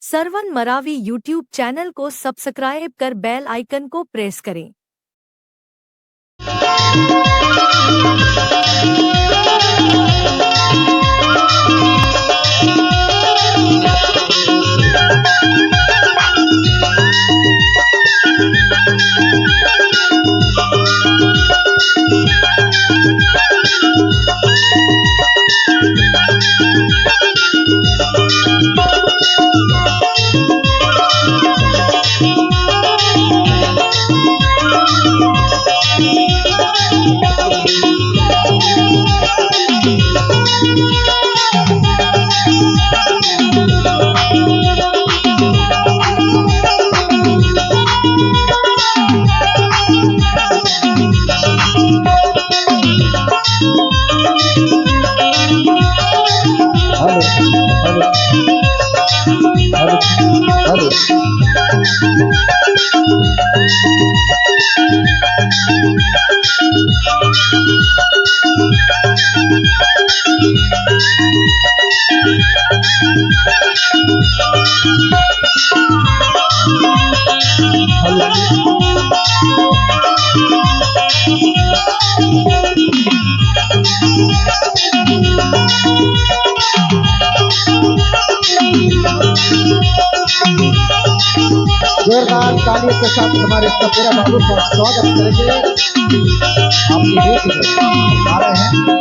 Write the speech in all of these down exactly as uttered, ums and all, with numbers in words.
Sarwan Maravi YouTube channel को subscribe कर बेल आइकन को प्रेस करें। Hello, hello, hello, hello. जोरदार तालियों के साथ हमारे सपेरा बाबू का स्वागत करेंगे। आपके बीच में आ रहे हैं।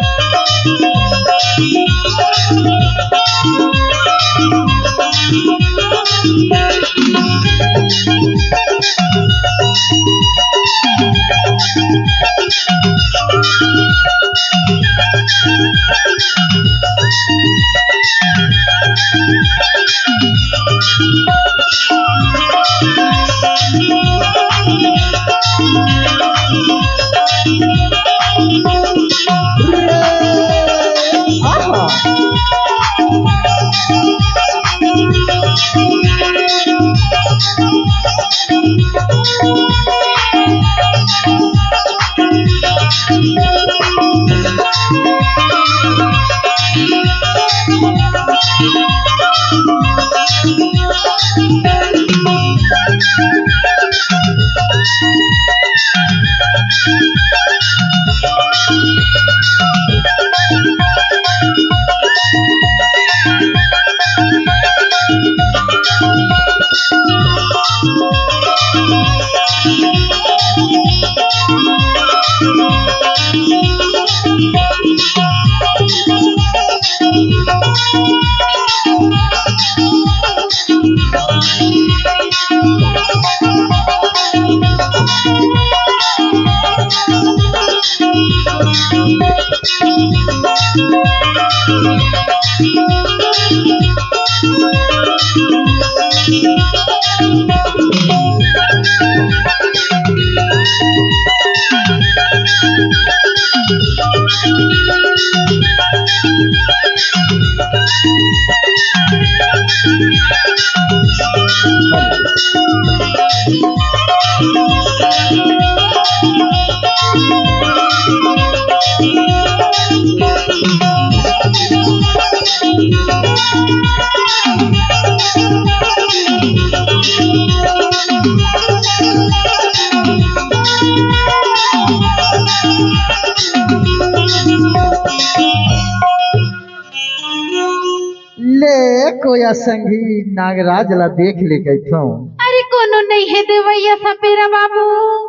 ले कोया संगी नागराज ला देख ले कहिथों। अरे कोनो नइ हे देवइया सपेरा बाबू।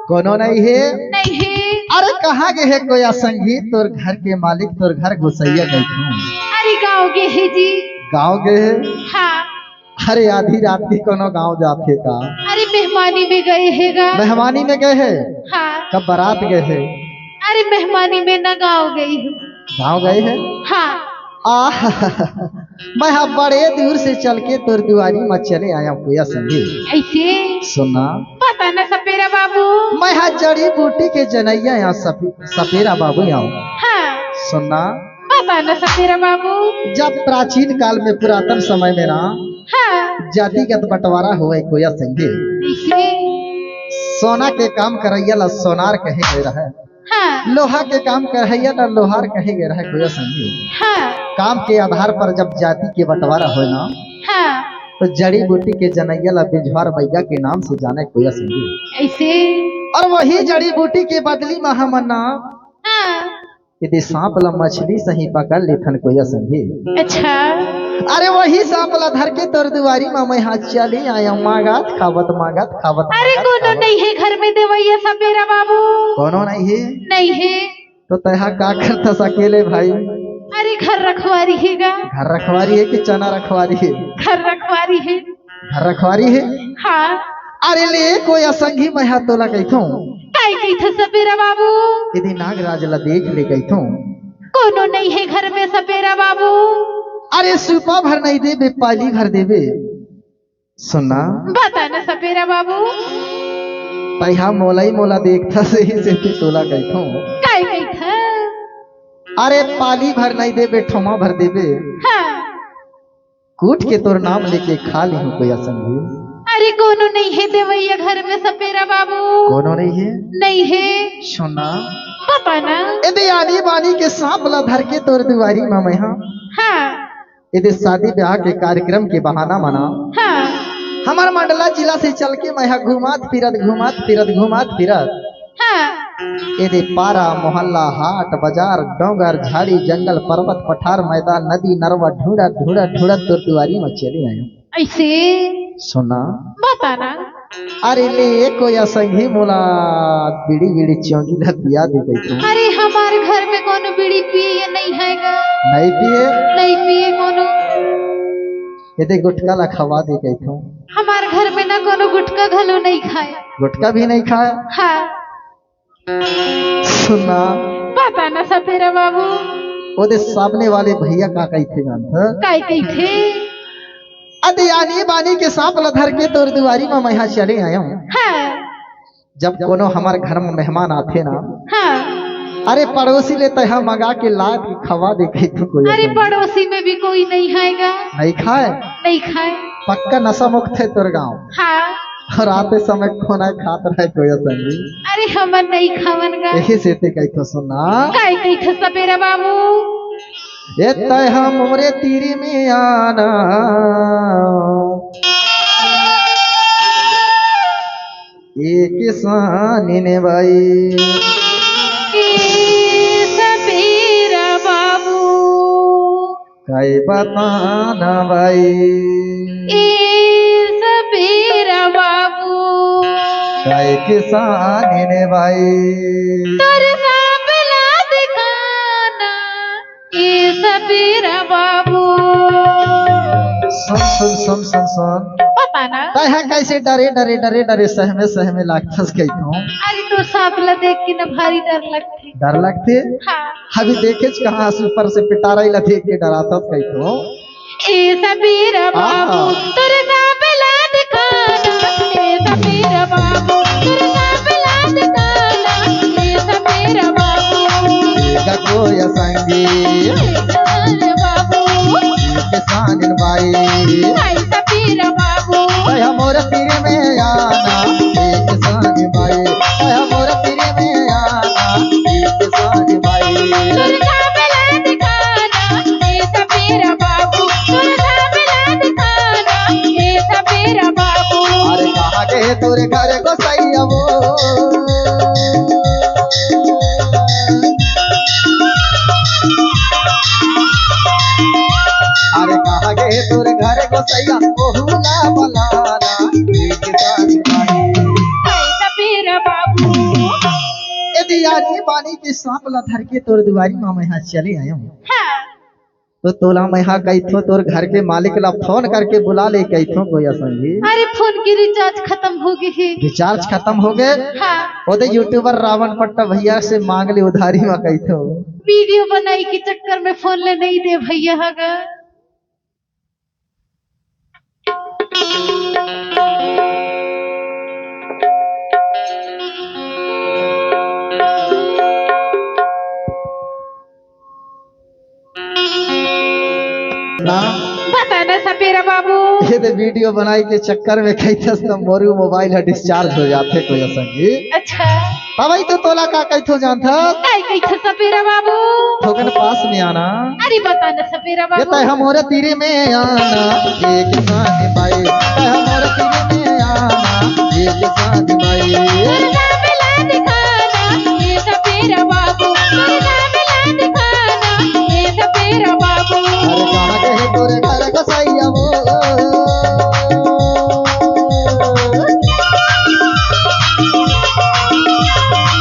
कोनो नइ हे? नइ हे। अरे कहाँ गे हे कोया संगी तोर घर के मालिक, तोर घर गोसइया कहिथों? अरे गाँव गे हे जी। गाँव गे हे? हाँ। अरे आधी रात के कोनो गाँव जाथे का? अरे मेहमानी में गए हे गा। मेहमानी में गए हे? हाँ। कब बारात गए हे? अरे मेहमानी में ना गाँव गई हूँ। गाँव गए हे? हाँ। आह, मैं हा बड़े दूर से चल के तोर दुआरी म चले आया हूँ कोया संगी। अइसे? सुनना। बता ना सपेरा बाबू। मैं हा जड़ी बूटी के जनइया या सपे-, सपेरा बाबू या हूँ। हाँ। सुनना। बता ना सपेरा बाबू। जब प्राचीन काल में, पुरातन समय में ना, हाँ। जातिगत बंटवारा होवय कोया संगी। अइसे? सोना के काम करइया ला सोनार कहे गए रहय। हाँ। लोहा के काम करइया ला लोहार कहे गए रहय कोया संगी। हाँ। काम के आधार पर जब जाति के बंटवारा होय ना, हाँ। तो जड़ी बूटी के जनैया ला बिंझवार मइया के नाम से जाने कोई संगी। ऐसे। और वही जड़ी बूटी के बदली में हमन ना हाँ। यदि सांप ला मछली सही पकड़ लेथन कोई संगी। अच्छा। अरे वही सांप ला धर के तोर दुआरी में मैं हाथ चली आया, मांगत खावत, मांगत खावत, अरे मांगत कोनो खावत। नहीं है घर में देवैया सपेरा बाबू। कोनो नहीं है? नहीं है। तो तैहा का करथस अकेले भाई? अरे घर रखवारी है गा। घर रखवारी है कि चना रखवारी है? घर रखवारी है। घर रखवारी है? हाँ। अरे ले कोई असंगी मैं हा तोला कहिथों। काय कहिथस सपेरा बाबू? यदि नागराज ला देख ले कहिथों। कोनो नहीं है घर में सपेरा बाबू। अरे सुपा भर नहीं देबे, पाली भर देबे। सुन ना। बता ना सपेरा बाबू। तैहा मोला ही मोला देखथस, सही सेती तोला कहिथों। काय कहिथस? अरे पाली भर नहीं देबे, ठोमा भर देबे। हाँ। कूट के तोर नाम लेके खा लिहूं कोई असंगी। अरे कोनो नहीं है देवैया घर में सपेरा बाबू। कोनो नहीं है? नहीं है। सुन ना। बता ना। यदि आनी बानी के सांप ला धर के तोर दुआरी में मैं हा। हाँ। यदि शादी ब्याह के कार्यक्रम के बहाना मना हाँ। हमर मंडला जिला से चल के मैं हा घूमत फिरत, घूमत फिरत, घूमत फिरत हाँ। यदि पारा, मोहल्ला, हाट, बाजार, डोंगर, झाड़ी, जंगल, पर्वत, पठार, मैदान, नदी, नरवा ढूंढत, ढूंढत, ढूंढत तोर दुआरी में चले आयो। ऐसे। सुन ना। बता ना। अरे ले कोई असंगी मोला बीड़ी, बीड़ी चौंगी ला पिया दे कहिथों। अरे हमार घर में कोनो बीड़ी पिए नहीं है गा। नहीं पिए? नहीं पिए कोनो। यदि गुटखा ला खवा दे कहिथों। हमार घर में ना कोनो गुटखा घलो नहीं खाए। गुटखा भी नहीं खाए? हाँ। सुन ना। बता ना सपेरा बाबू। ओदे सामने वाले भैया का कहिथे जानत? काय कहिथे? अदे आनी बानी के सांप ला धर के तोर दुआरी में मैं हा चले आयो। हाँ। जब कोनो हमर घर में मेहमान आथे ना, हाँ। अरे पड़ोसी ले तैहा मंगा के लात के खवा दे कहिथों कोई अरे संगी। पड़ोसी में भी कोई नहीं खाएगा। नहीं खाए? नहीं खाए। पक्का नशा मुक्त है तोर गांव। हाँ। और आते समय कोना खात रहे कोई संगी। अरे हमन नहीं खावन गा। यही सेती कहिथों सुन ना। काय कहिथस सपेरा बाबू? ए तैहा मोरे तीरी में आना। ए किसानिन बाई। ए सपेरा बाबू। काय बताना बाई। ए सपेरा बाबू। काय किसानिन बाई। तोर सांप ला दिखाना। ए सपेरा बाबू। सुन, सुन, सुन, सुन, सुन। बता ना। तैहा कैसे डरे, डरे, डरे, डरे सहमे, सहमे लागथस कहिथों। अरे तोर सांप ला देख के ना भारी डर लगथे। डर लगथे? हाँ। अभी देखेच कहाँ से ऊपर से पिटारा ला देख के डराथस कहिथों। ए सपेरा बाबू, हाँ। तोर सांप ला दिखाना। ए सपेरा बाबू, तोर सांप ला दिखाना। ए सपेरा बाबू। ए गगोया संगी। ए सपेरा बाबू। ए किसानिन बाई। ए सपेरा बाबू। तैहा मोर तीरी में आना। ए किसानिन बाई। तैहा मोर तीरी में आना। ए किसानिन बाई। तोर सांप ला दिखाना। ए सपेरा बाबू, तोर सांप ला दिखाना, ए सपेरा बाबू। अरे कहाँ गे तोर घर गोसैया वो? अरे कहाँ गे तोर घर गोसैया, ओहू ला बलाना, ए किसानिन बाई। ए सपेरा बाबू। यदि आनी बानी के सांप ला धर के तोर दुआरी में मैं हा चले आयो। हाँ। तो तोला मैं हा कहिथों, तोर घर के मालिक ला फोन करके बुला ले कहिथों कोई संगी। अरे फोन के रिचार्ज खतम हो गे हे। रिचार्ज खतम हो गे? हाँ। ओदे यूट्यूबर रावण पट्टा भैया से मांग ले उधारी में कहिथों। वीडियो बनाई के चक्कर में फोन ले नहीं दे भैया हा गा। ना। बता ना सपेरा बाबू। ये दे वीडियो बनाई के चक्कर में कहिथस त मोर मोबाइल ह डिस्चार्ज हो जाथे कोई संगी। अच्छा। तबई तो तोला का कहिथो जानथस? काय कहिथस सपेरा बाबू? थोकन पास में आना। अरे बता ना सपेरा ये बाबू। तय हमर तीर में आना, एक साथ बाई। तय हमर तीर में आना, एक साथ बाई। तोर दामला दिखाना, ये सपेरा बाबू। तोर दामला दिखाना, ये सपेरा बाबू। अरे कहाँ गए तोरे घर गोसैया वो?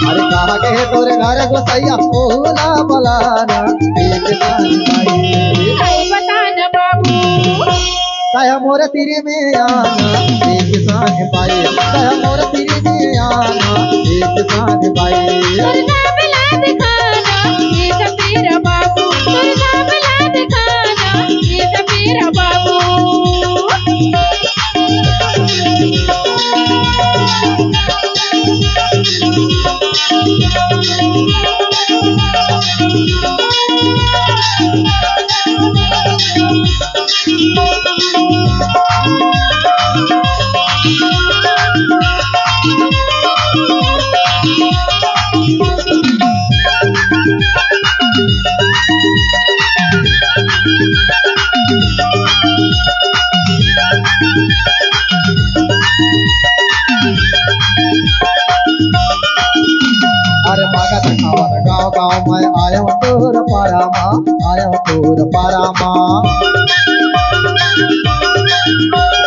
अरे कहाँ गए तोरे घर गोसैया? ओला बलाना, एक साथ बाई। काय बता ना बाबू। तय हमर तीर में आना, एक साथ बाई। तय हमर तीर में आना, एक साथ बाई। तोर दामला दिखाना, ये सपेरा बाबू। तोर दामला दिखाना, ये सपेरा बाबू। अरे मागत खावत गाँव गाँव मैं आयो तोर पारा मा, आयो तोर पारा मा।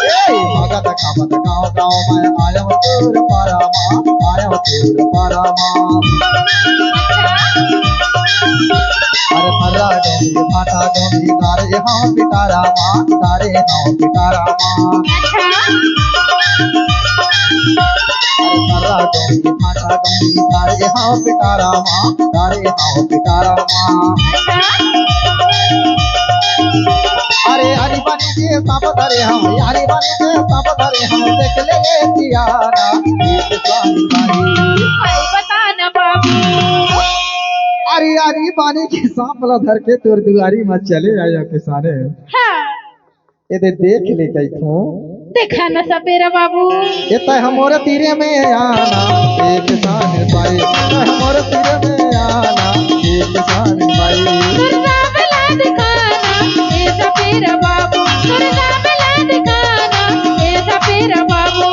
ए, मागत खावत गाँव गाँव मैं आयो तोर पारा मा, आयो तोर पारा मा। अरे मर्रा डोंगरी भाटा डोंगरी तारे हाँ पिटारा मा, तारे हाँ पिटारा मा। अरे मर्रा डोंगरी भाटा डोंगरी तारे हाँ पिटारा मा, तारे हाँ पिटारा मा। अरे अरे बनी के सांप धरे हम, अरे बनी के सांप धरे हम, देख ले रे सियाना, एक साथ बाई। काय बता ना बाबू। अरे अरे बनी के सांप ला धर के तोर दुआरी में चले आया किसाने। हाँ। ये दे देख ले कहिथो। देखा ना सपेरा बाबू। ये तय हमर तीर में आना, एक साथ बाई। तय हमर तीर में आना, एक साथ बाई। तोर दामला दिखाना, ये सपेरा बाबू। तोर दामला दिखाना, ये सपेरा बाबू।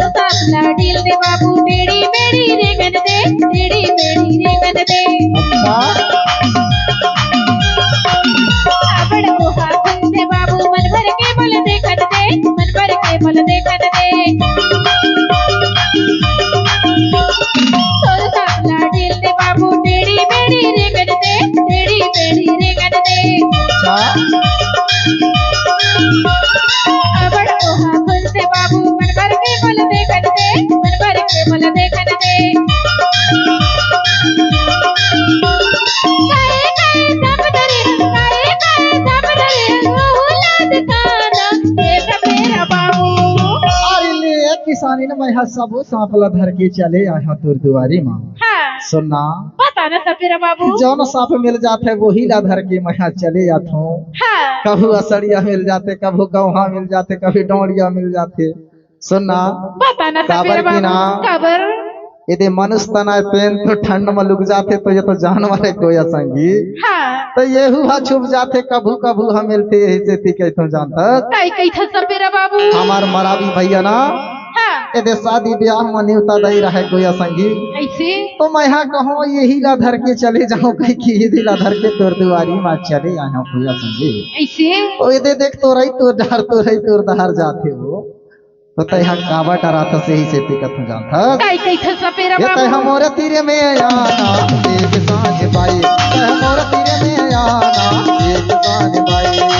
सास ला ढील दे बाबू, टेढ़ी मेढ़ी रेंगन दे, टेढ़ी मेढ़ी रेंगन दे। अच्छा। अबड़ कोहा फंस दे बाबू, मन भर के मोला देखन दे, मन भर के मोला देखन दे। तोर सास ला ढील दे बाबू, टेढ़ी मेढ़ी रेंगन दे, टेढ़ी मेढ़ी रेंगन दे। अच्छा। अबड़ कोहा फंस दे बाबू, मन भर के मोला देखन दे, मन भर के मोला देखन दे। काहे, काहे सांप धरे हस, काहे, काहे सांप धरे हस, ओहू ला दिखाना, ये सपेरा बाबू। अरे ले, किसानी ने मैं हा सबो सांप ला धर के चले आया तोर दुआरी मा। हाँ। सुनना। बता ना सपेरा बाबू। जौन सांप मिल जाथे, वही ला धर के मैं हा चले आथों। हाँ। कभू असड़िया मिल जाथे, कभू गौहा मिल जाथे, कभी डोड़िया मिल जाथे। सुनना। बता ना काबर सपेरा की बाबू, ना? काबर? यदि मनुष्य तन आय, पेन तो ठंड में लुक जाथे, तो ये तो जानवर हे गोया संगी। हाँ। तो येहू हा छुप जाथे, कभू कभू हा मिलथे, यही सेती कहिथों जानथस। काय कहिथस सपेरा बाबू? हमार मरावी भैया ना, हाँ। यदि शादी ब्याह में न्योता दई रहे गोया संगी, ऐसे? तो मैं हा कहूँ, यही ला धर के चले जाओ, कहि के यही ला धर के तोर दुआरी मा चले आयो गोया संगी। ऐसे? तो यदि देख, तोरई तोर डहर, तोरई तोर डहर जाथे वो। तो तय हा काबर डराथस, यही सेती कथों जानथस। काय कहिथस सपेरा ये तय बाबू? हमर तीर में आना, एक साथ बाई। तय हमर तीर में आना, एक साथ बाई।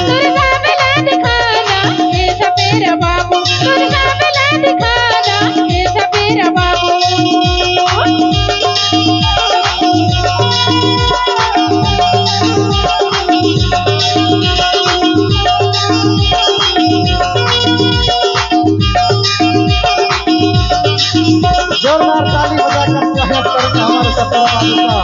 जोरदार ताली बजाकर स्वागत करेंगे हमारे सफेरा बाबू का।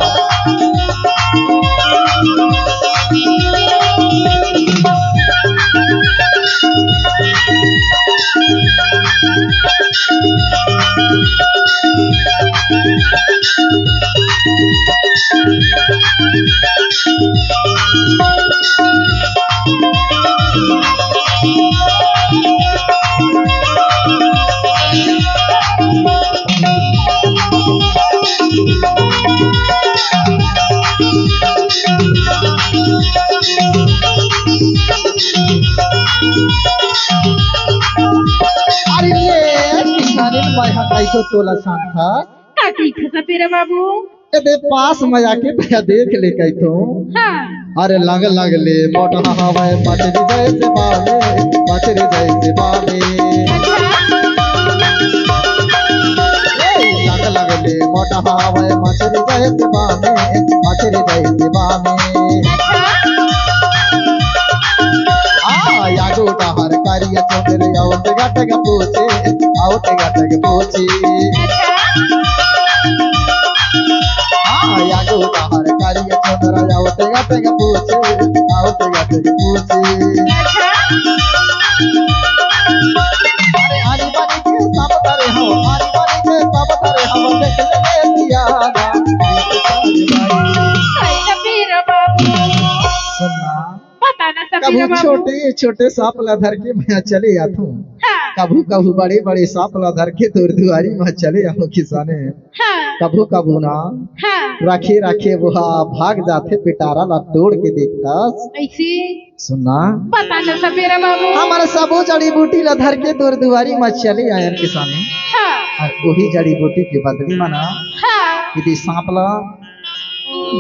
अरे ये किसानिन, मैं हा कइसो तोला सांथस। का कहिथे सपेरा बाबू? एदे पास में आके तैं देख ले कहिथों। हाँ। अरे लंग लंग ले मोटहा हवय मछरी जइसे बामे, मछरी जइसे बामे। अच्छा। ए, लंग लंग ले मोटहा हवय मछरी जइसे बामे, मछरी जइसे बामे। अच्छा। आ, यागो डहर करिया चोंदर, अउ तेगा तेगा पूछे, अउ तेगा तेगा पूछे। अच्छा। हाँ, यागो डहर करिया चोंदर, अउ तेगा तेगा पूछे, अउ तेगा तेगा पूछे। अच्छा। अरे, आनी बानी के सांप धरे हंव, आनी बानी के सांप धरे हंव, देख ले पिया ना। सपेरा बाबू। सुन ना। बता ना कभू सपेरा बाबू। छोटे छोटे सांप ला धर के मैं चले आथों। हाँ। कभू कभू बड़े बड़े सांप ला धर के तोर दुआरी में चले आथों किसाने। हाँ। कभू कभू ना हाँ। राखे राखे वो हा भाग जाथे, पिटारा ला तोड़ के देखथस। अइसे? सुन ना। बता ना सपेरा बाबू। हमर सबो जड़ी बूटी ला धर के तोर दुआरी में चले आयन किसाने। हाँ। अउ ओही जड़ी बूटी के बदली में ना हाँ। यदि सांप ला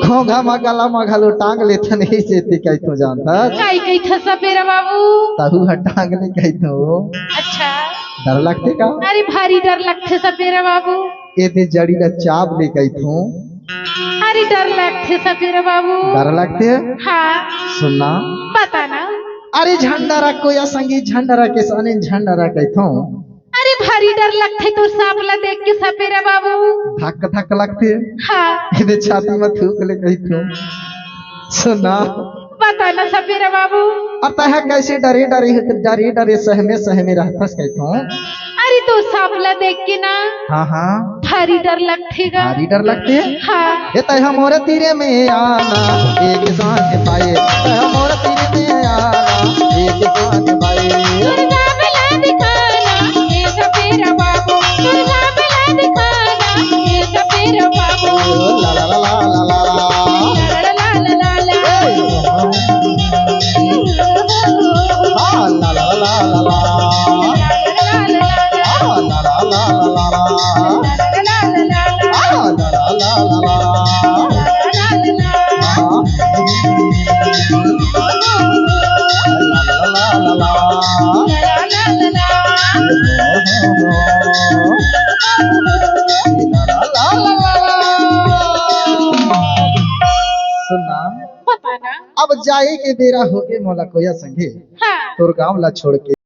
घोंघा म गला म घलो टांग लेथन, एही सेती कहिथों जानथस। काई कहिथस सपेरा बाबू? तहू ह टांग ले कहिथों। अच्छा। डर लगथे का? अरे भारी डर लगथे सपेरा बाबू। एदे जड़ी ला चाब ले कहिथों। अरे डर लगथे सपेरा बाबू। डर लगथे? हाँ। सुन ना। बता ना। अरे झंडा रा कोया संगी, झंडा रा किसाने, झंडा रा कहिथों। अरे भारी डर लगथे तोर सांप ला देख के सपेरा बाबू। धक धक लगथे। हाँ। एदे छाती में थूक ले कहिथों। सुन ना। बता ना सपेरा बाबू। अउ तैं कइसे डरे डरे, डरे डरे सहमे सहमे रहथस कहिथों। अरे तोर सांप ला देख के ना। हाँ हाँ। भारी डर लगथे गा। भारी डर लगथे? हाँ। ए तैं मोर तीरे में आना, एक सांस पाए। तैं मोर तीरे में आना, एक सांस पाए। तोर सांप ला दिखाना, ए सपेरा बाबू। तोर सांप ला दिखाना, ए सपेरा बाबू। ला ला ला ला ला ला। ला ला ला ला ला। ए। हाँ, ला ला ला ला ला। हाँ, ला ला ला ला ला। हाँ, ला ला ला ला ला। हाँ। ला ला ला ला ला। सुन ना। बता ना। अब जाए के बेरा होगे मोला कोया संगी। हाँ। तोर गांव ला छोड़ के।